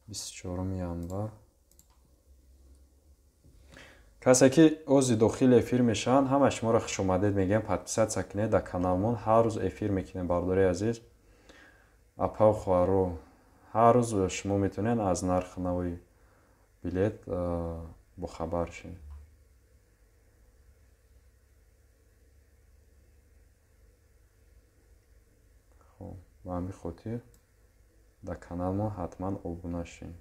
Speaker 1: 24 январ. Касе ки ози дохили эфир мешаванд, ҳама шуморо хуш омадед мегӯям. Подписаться кунед дар каналмон. Ҳар рӯз эфир мекунем бародари азиз. Апа хоҳаро, ҳар рӯз шумо метавонед аз нархи нави билет бохабар шавед. Ба ҳамин хотир дар каналмон ҳатман обуна шин.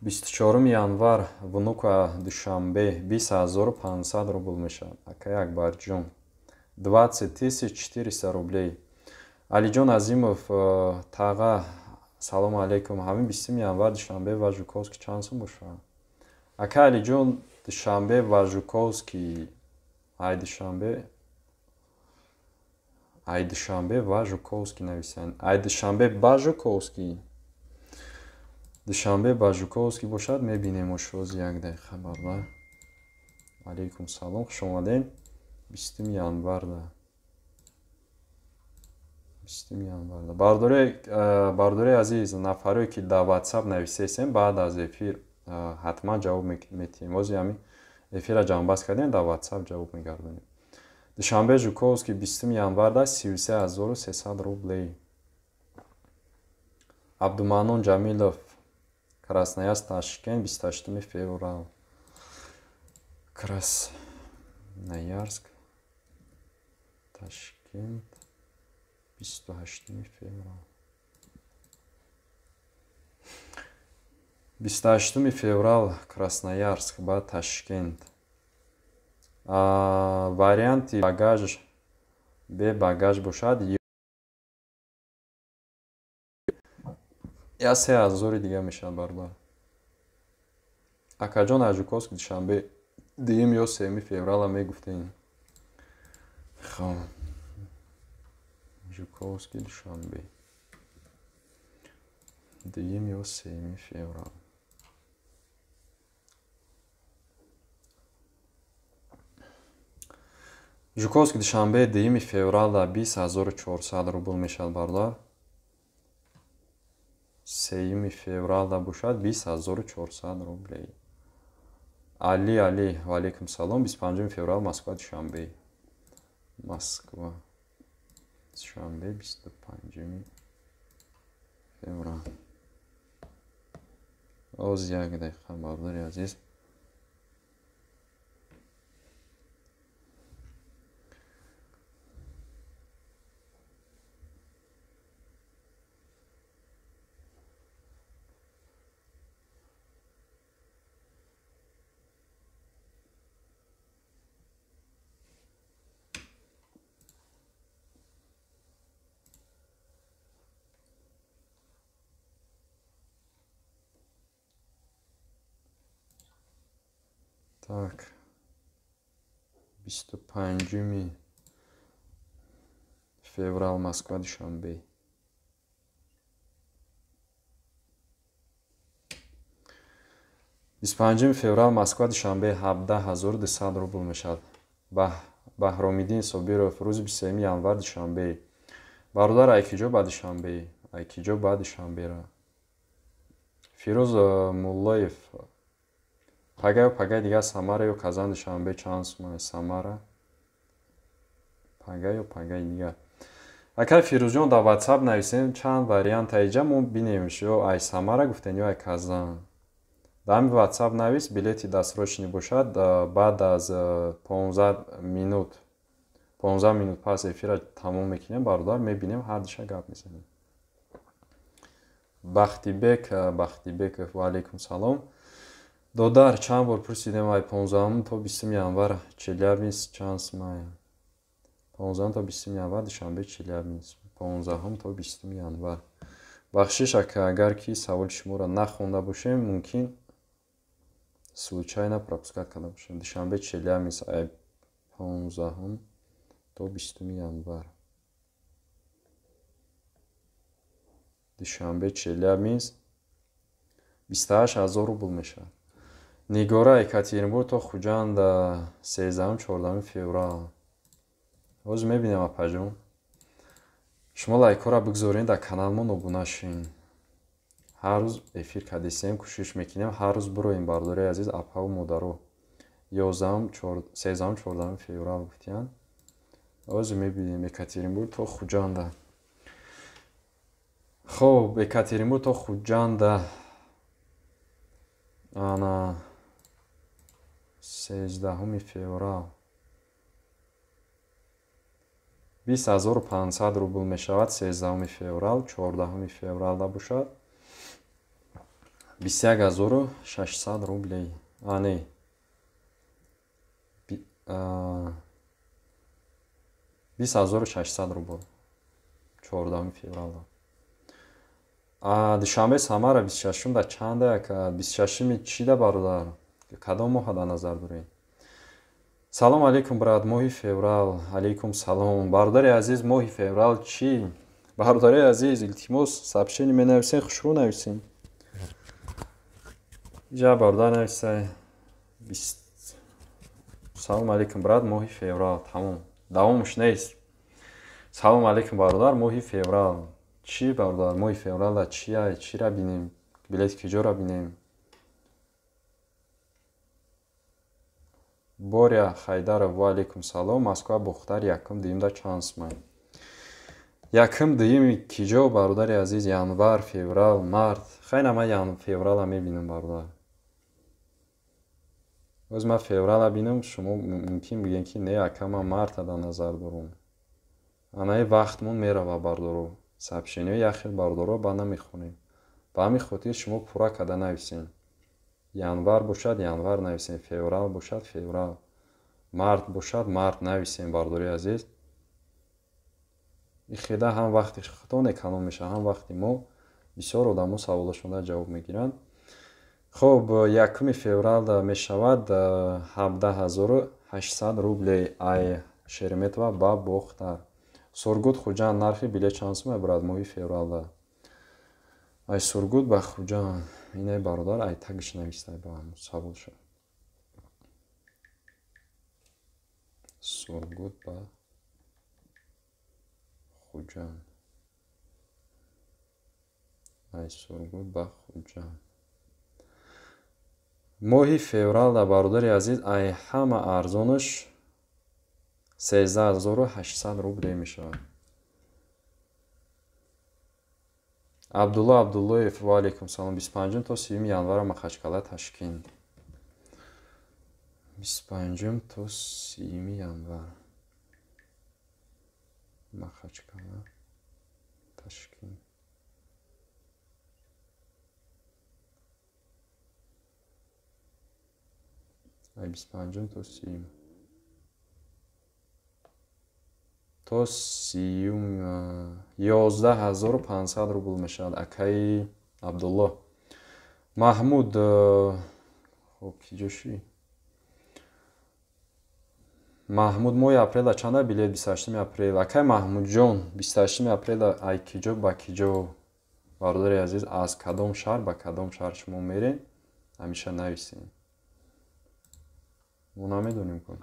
Speaker 1: 24 январ Внуково Душанбе 20500 рубл мешавад. Акай Акбарҷон 20400 рублей. Алиҷон Азимов таға салому алейкум. Ҳамин 20 январ Душанбе ва Жуковский чанд сум бошад? Акай Алиҷон Душанбе ва Жуковский ай Душанбе ай Душанбе ва Жуковский нависанд. Ай Душанбе ба Жуковский. Душанбе ба Жуковский бошад, мебинем ошози як дақиқа бародар. Алейкум салом, хуш омадем. 20 январда. 20 январда. Бародари азиз, нафарое ки дар WhatsApp нависесем, баъд аз эфир ҳатман ҷавоб метиҳем. Ҳозир ҳамин эфирро ҷамъбаст кардем, дар WhatsApp ҷавоб мегардонем. Душанбе Жуковский 20 январда 33300 рублей. Абдуманон Ҷамилов Красноярск Ташкент 28 феврал. Красноярск Ташкент 28 феврал. 28 феврал Красноярск ба Ташкент. Варианти багаж бе багаж бошад я 3000 дига мешавад бародар. Акаҷон аз Жуковский Душанбе 2 ё 3 феврала мегуфтем. Хоб. Жуковский Душанбе 2 ё 3 феврал. Жуковский Душанбе 2 февралда 20400 рубл мешавад бародар. 3 февралда бошад 20400 рублей. Али Али, ва алейкум салом. 25 феврал Москва Душанбе. Москва Душанбе 25 феврал. Оз як дақиқа бародари азиз. Так, 25 феврал Москва Душанбе. 25 феврал Москва Душанбе 17200 рубл мешавад. Баҳромиддин Собиров рӯзи 23 январ Душанбе. Бародар айкиҷо ба Душанбе? Айкиҷо ба Душанбера. Фирӯз Муллоев пага ё пагаи дигар Самара ё Казан Душанбе чанд сум? Самара пага ё пагаи дигар. Акай Фирӯзҷон дар WhatsApp нависем чанд вариант аиҷа мо бинемш ё ай Самара гуфтен ё ай Казан. Дар ҳамин WhatsApp навис билети дастрочни бошад баъд аз 15 минут 15 минут пас эфирро тамом мекунем бародар, мебинем ҳар диша гап мезанем. Бахтибек Бахтибеков ва алейкум салом. Додар чанд бор пурсидем ай 15 то 20 январ Челябинск чанд сум? 15 то 20 январ Душанбе Челябинск 15 то 20 январ. Бахшиш ака, агар ки саволи шуморо нахонда бошем, мумкин случайно пропускать карда бошем. Душанбе Челябинск ай 15 то 20 январ. Душанбе Челябинск 28000 рубл мешавад. Нигора Екатеринбург то Хуҷанд 13-14 феврал. Ҳозир мебинем апаҷон. Шумо лайкҳоро бигзоред, дар каналмон обуна шин. Ҳар рӯз эфир кардесем, кӯшиш мекунем ҳар рӯз бироем бародари азиз, апаву модаро. 13-14 феврал гуфтиянд. Ҳозир мебинем Екатеринбург то Хуҷанда. Хоб, Екатеринбург то Хуҷанда ана 13 феврал 20500 рубл мешавад 13 феврал, 14 февралда бошад 21600 рублей. А не. 20600 рубл 14 февралда. Душанбе Самара 26-ум да чанда яка? 26-ми чида бародар? Кадом моҳа дар назар доред? Салом алейкум брат, моҳи феврал. Алейкум салом. Бародари азиз, моҳи феврал чӣ? Бародари азиз, илтимос, сообщение менависен, хушрӯ нависен. Иҷа бародар нависай. Салом алейкум брат, моҳи феврал. Тамом. Давомаш нест. Салом алейкум бародар, моҳи феврал. Чӣ бародар, моҳи февралда чия? Чира бинем? Билет киҷора бинем? Боря Хайдаров, ва алейкум салом. Москва Бохтар якум дуюмда чанд сумай? Якум дуюми киҷо бародари азиз? Январ, феврал, март. Хайна ман феврала мебинам бародар. Боз ман феврала бинам, шумо мумкин бигӯед ки не, ака ман марта дар назар дорам. Анаи вақтмон мерава бардоро. Сообщениҳои як хел бардоро ба намехонем. Ба ҳамин хотир шумо пурра карда нависем. Январ бошад, январ нависем, феврал бошад, феврал, март бошад, март нависем, бардори азиз. Ин хеда ҳам вақти худтон эконом мешавад, ҳам вақти мо. Бисёр одамо саволашонда ҷавоб мегиранд. Хоб, 1 февралда мешавад 17800 рублей ай Шереметьево ба Бохтар. Сургут Хуҷанд нархи билет чанд сум мебарад моҳи февралда? Ай Сургут ба Хуҷанд. Инай бародар ай тагиш навистай ба савол шуд. Сургут ба Хуҷанд. Ай Сургут ба Хуҷанд. Моҳи февралда бародари азиз ай ҳама арзонаш 13800 рублей мешавад. Абдулло Абдуллоев, ва алейкум салом. 25 то 30 январа Махачкала, Ташкент. 25 то 30 январ Махачкала, Ташкент. Ай 25 то 30. То 11500 рубл мешавад акаи Абдулло. Маҳмуд, хоб киҷо ши? Маҳмуд моҳи апрелда чанда билет? 28 апрел. Акаи Маҳмудҷон, 28 апрелда ай киҷо ба киҷо? Бародари азиз, аз кадом шаҳр ба кадом шаҳр шумо мерем? Ҳамеша нависем. Мо намедонем ку.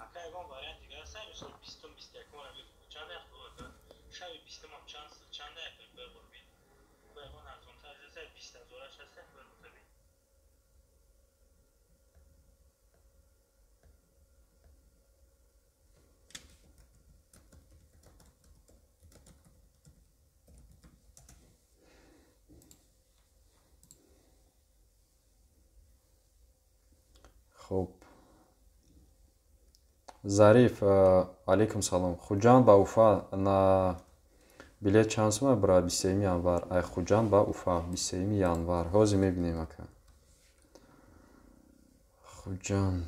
Speaker 1: Хоб. Зариф, алейкум салом. Хуҷанд ба Уфа на билет чанд сум мебарад 23 январ? Ай Хуҷанд ба Уфа 23 январ. Ҳозир мебинем ака. Хуҷанд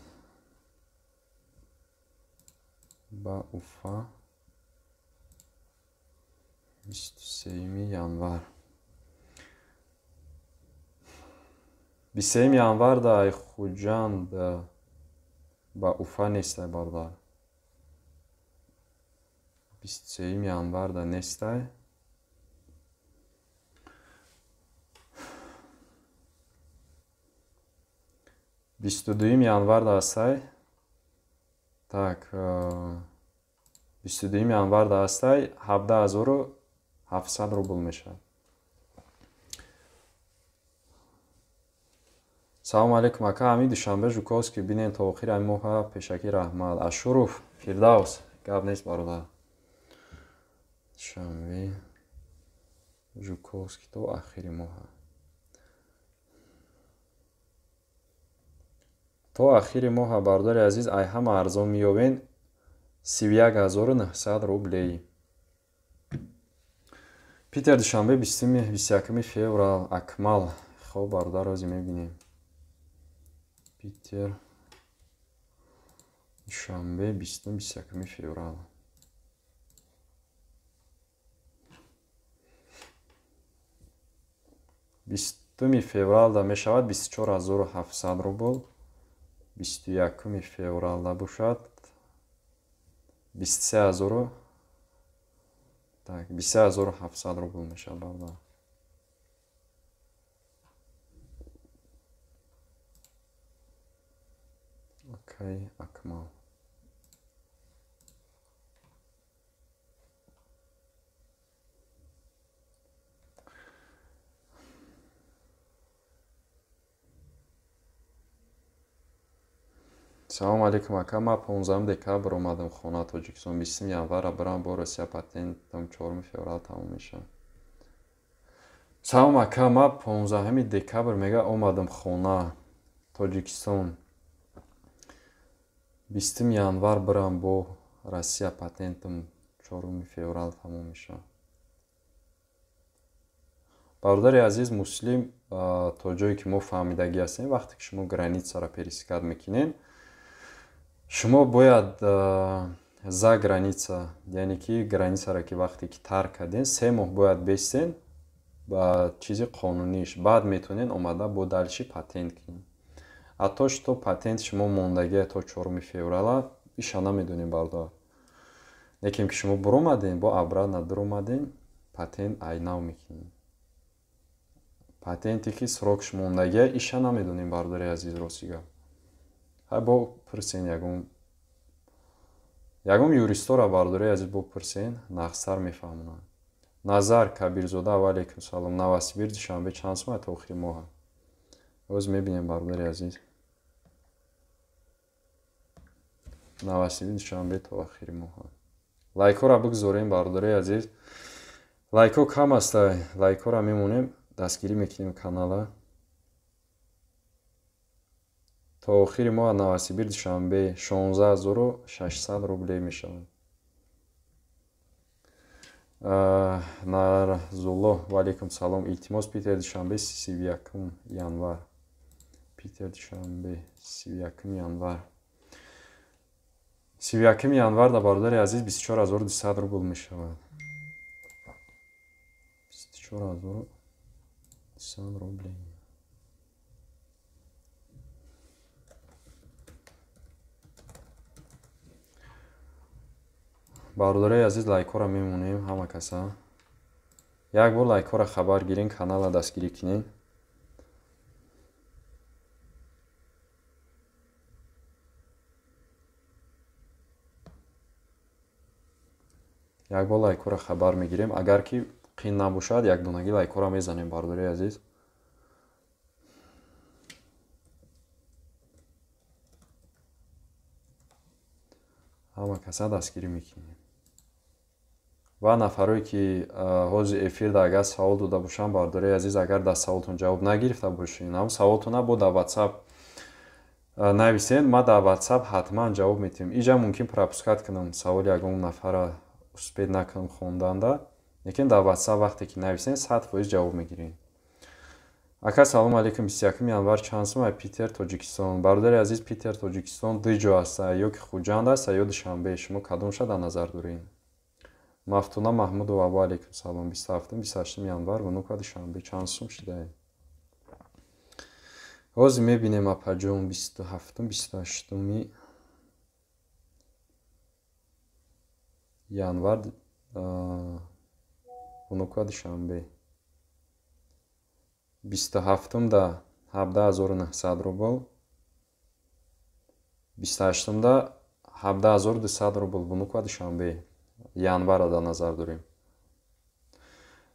Speaker 1: ба Уфа 23 январ. 23 январ да ай Хуҷанд ба Уфа нестай бародар. 23 январ да нестай. 22 январ да ҳастай. Так, 22 январ да ҳастай, 17700 рубл мешавад. Салом алейкум ака, ҳамин Душанбе Жуковский бинем то охири ҳамин моҳа пешакӣ раҳмат. Ашуров Фирдавс, гап нест бародар. Душанбе Жуковский то охири моҳа. То охири моҳа бародари азиз ай ҳама арзон меёбен 31900 рублей. Питер Душанбе 21 феврал Акмал. Хоб бародар, ҳозир мебинем. Питер Душанбе 20-21 феврал. 20 февралда мешавад 24700 рубл. 21 февралда бошад 23000, так, 23700 рубл мешавад бародар. Окей, Акмал. Салом алейкум, ака. Ман 15 декабр омадам хона Тоҷикистон. 20 январра барам бо Россия, патентам 4 феврал тамом мешавад. Салом, ака. Ман 15 декабр мега омадам хона Тоҷикистон. 20 январ барам бо Россия, патентам 4 феврал тамом мешавад. Бародари азиз Муслим, то ҷое ки мо фаҳмидагӣ ҳастем, вақте ки шумо границаро пересекать мекунед, шумо бояд за граница, яъне ки границаро ки вақте ки тарк кардем, 3 моҳ бояд бестен ба чизи қонуниш, баъд метавонед омада бо дальше патент кунед. А то что патент шумо мондагия то 4 феврала, иша намедонем бародар. Лекин ки шумо буромадем, бо обратно дуромадем, патент айнав мекунед. Патенте ки срокш мондагия, иша намедонем бародари азиз, рости гап. Ҳай бо пурсен ягон юристора бародари азиз, бо пурсен, нақстар мефаҳмонанд. Назар Кабирзода, ва алейкум салом. Новосибир Душанбе чанд сум то охири моҳа? Боз мебинем бародари азиз. Новосибир Душанбе то охири моҳа. Лайкҳоро бигзорем бародари азиз. Лайкҳо кам аст, лайкҳоро мемонем, дастгирӣ мекунем канала. То охири моҳ Новосибир Душанбе 16600 рублей мешавад. Нарзулло, ва алейкум салом. Илтимос, Питер Душанбе 31 январ. Питер Душанбе 31 январ. 31 январ да бародари азиз 24200 рубл мешавад. 24200 рублей. Бародарои азиз, лайкҳоро мемонем ҳама каса. Як бор лайкҳоро хабар гирен, каналро дастгирӣ кунед. Як бор лайкҳоро хабар мегирем. Агар ки қин набошад, якдонагӣ лайкҳоро мезанем бародарои азиз. Ҳама каса дастгирӣ мекунем. Ва нафарое ки ҳозир эфирда агар савол дода бошанд, бародарои азиз, агар дар саволтон ҷавоб нагирифта бошед, ҳам саволтона бо дар WhatsApp нависед, ман дар WhatsApp ҳатман ҷавоб медиҳам. Иҷа мумкин пропускать кунам саволи ягон нафарро успеть накунам хонданда, лекин дар WhatsApp вақте ки нависед, 100% ҷавоб мегиред. Ака, салом алейкум. 21 январ чанд сум Питер Тоҷикистон? Бародари азиз, Питер Тоҷикистон ду ҷо аст, ё ки Хуҷанд аст, ё Душанбе. Шумо кадомша дар назар доред? Мафтуна Маҳмудова, ва алейкум салом. 27-28 январ Внуково Душанбе чанд сум шудае? Ҳозир мебинем апаҷон, 27-28 январ Внуково Душанбе. 27-да 17900 рубл, 28-да 17200 рубл Внуково Душанбе. Январро дар назар дорем.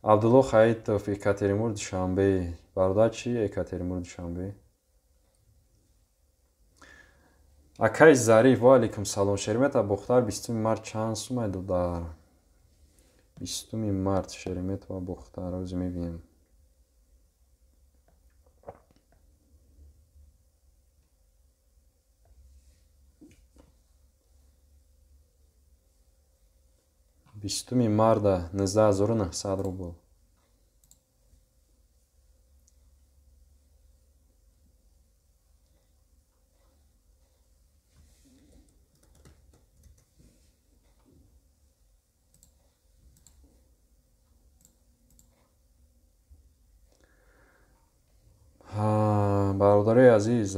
Speaker 1: Абдулло Хаитов, Екатеринбург Душанбе. Бародар, чи Екатеринбург Душанбе? Акай Зариф, ва алейкум салом. Шереметьево Бохтар 20 март чанд сумай додар? 20 март Шереметьево Бохтар, ҳозир мебинем. 20 марта 19900 рубл. Бародарои азиз,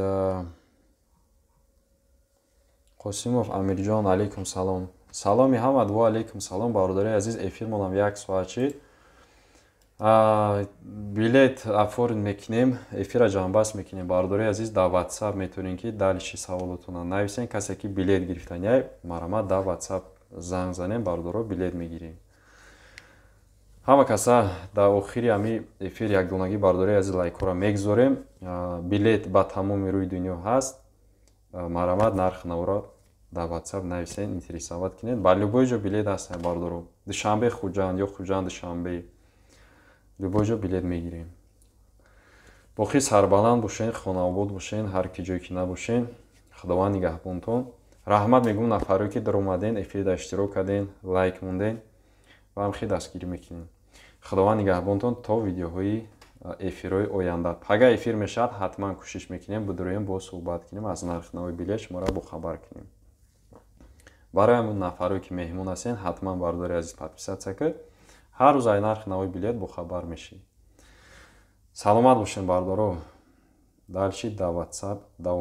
Speaker 1: Қосимов Амирҷон, алейкум салом. Саломи ҳамад, во алейкум салом. Бародарои азиз, эфирмонам як соат шид. Билет оформить мекунем, эфира ҷамъбаст мекунем. Бародарои азиз, дар WhatsApp метавонем, ки дальше саволотонро нависем. Касе ки билет гирифтаняй, марҳамат, дар WhatsApp занг занем. Бародаро, билет мегирем. Ҳама каса дар охири ҳами эфир якдонагӣ, бародарои азиз, лайкҳоро мегузорем. Билет ба тамоми рӯи дунё ҳаст. Марҳамат, нархи наворо дар WhatsApp нависен, интересовать кунед. Ба любой ҷо билет ҳаст, бародаро. Душанбе Хуҷанд ё Хуҷанд Душанбе, любой ҷо билет мегирем. Боқӣ сарбаланд бошен, хонаобод бошен, ҳар ки ҷое ки набошен, Худованд нигаҳбонтон. Раҳмат мегӯм нафаре ки даромаден, эфирда иштирок карден, лайк монден ва ҳамхел дастгирӣ мекунем. Худованд нигаҳбонтон то видеоҳои эфирҳои оянда. Пага эфир мешавад, ҳатман кӯшиш мекунем, бидуроем, боз суҳбат кунем, аз нархи билет шуморо бохабар кунем. Барои ҳамн нафаре ки меҳмон ҳастен, ҳатман, бародари азиз, подписаться кун, ҳар рӯз ай нархи нави билет бохабар мешӣ. Саломат бошем, бародаро. Дальше дар WhatsApp давом.